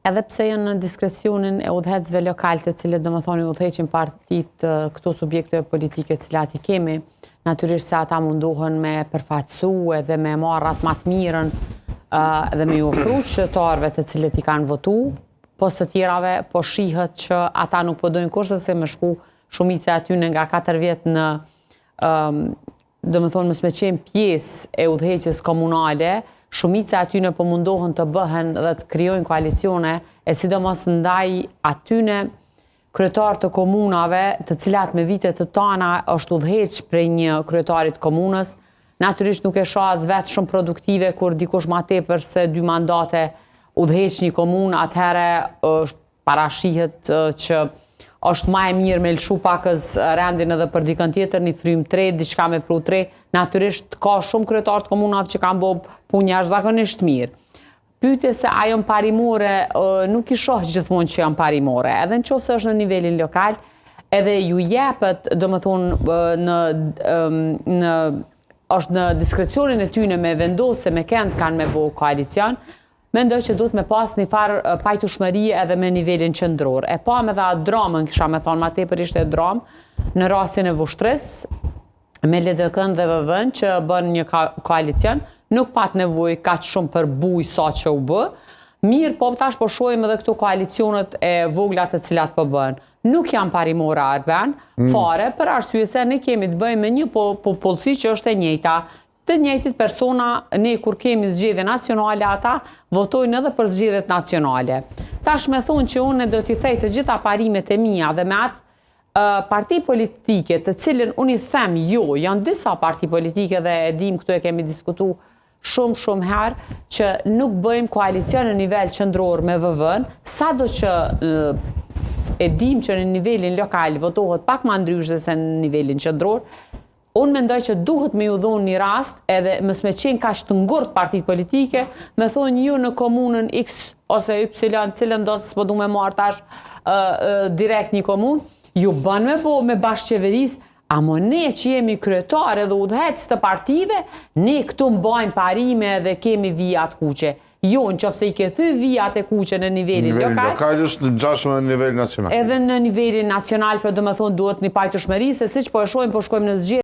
Edhe pse janë në diskrecionin e udhëheqësve lokal, të cilët domethënë i udhëheqin partitë këto subjekte politike të cilat i kemi, natyrisht se ata mundohen me përfaqësu edhe me marrë atë ma të mirën edhe me ju ofru qytetarëve të cilët i kanë votu, pos të tjerave po shihet që ata nuk po dojnë kurrsesi me shku shumica e atyne nga 4 vjet në domethënë mos me qenë pjesë e udhëheqjes komunale, shumica e atyne po mundohen të bëhen dhe të krijojnë koalicione, e sidomos ndaj atyne kryetar të komunave, të cilat me vite të tana është udhëheq prej një kryetarit komunës, natyrisht nuk e shoh as vetë shumë produktive kur dikush ma tepër se dy mandate udhëheq një komunë, atëherë parashihet që është ma e mirë me lëshu pakëz rendin edhe për dikën tjetër, një frymë tre, diçka me pru tre. Natyrisht ka shumë kryetar të komunave që kanë bo punë jashtëzakonisht mirë. Pyetje se a janë parimore, nuk i shoh gjithmonë që janë parimore. Edhe në qoftë se është në nivelin lokal, edhe ju jepet, domethonë, në, në, është në diskrecionin e tyne me vendosë me kend kanë me bo koalicion, Mendoj që duhet me pas një farë pajtueshmërie edhe me nivelin qendror. E pamë edhe atë dramën, kisha me thonë, ma tepër ishte dramë, në rastin e Vushtrrisë, me LDK-n dhe VV-n që bën një koalicion, nuk pat nevojë kaq shumë për bujë sa që u bë. Mirë, po tash po shohim edhe këto koalicionet e vogla të cilat po bëhen. Nuk janë parimore Arben, mm. fare, për arsye se ne kemi të bëjmë me një popullsi që është e njëjta, Të njëjtit persona ne kur kemi zgjedhje nacionale ata votojnë edhe për zgjedhjet nacionale. Tash me thonë që unë do t'i thej të gjitha parimet e mia dhe me atë parti politike të cilën unë i them jo, janë disa parti politike dhe e dim këtu e kemi diskutu shumë shumë herë që nuk bëjmë koalicion në nivel qendror me VV-n, sado që e dim që në nivelin lokal votohet pak ma ndryshe se në nivelin qendror, Unë mendoj që duhet me ju dhonë një rast edhe mos me qenë kaq të ngurt partitë politike, me thonë ju në komunën X ose Y, cilën do s'po du me marrë tash direkt një komunë, ju bën me bo me bashkëqeveris, amo ne që jemi kryetarë edhe udhëheqës të partive, ne këtu mbajmë parime dhe kemi vija të kuqe. Jo, në qoftë se i ke thy vijat e kuqe në nivelin lokal. Nivelin lokal është ngjashëm në nivelin nacional. Edhe në nivelin nacional, pra domethonë duhet një pajtueshmëri, se siç po e shohim, po shkojmë në zgjedhje.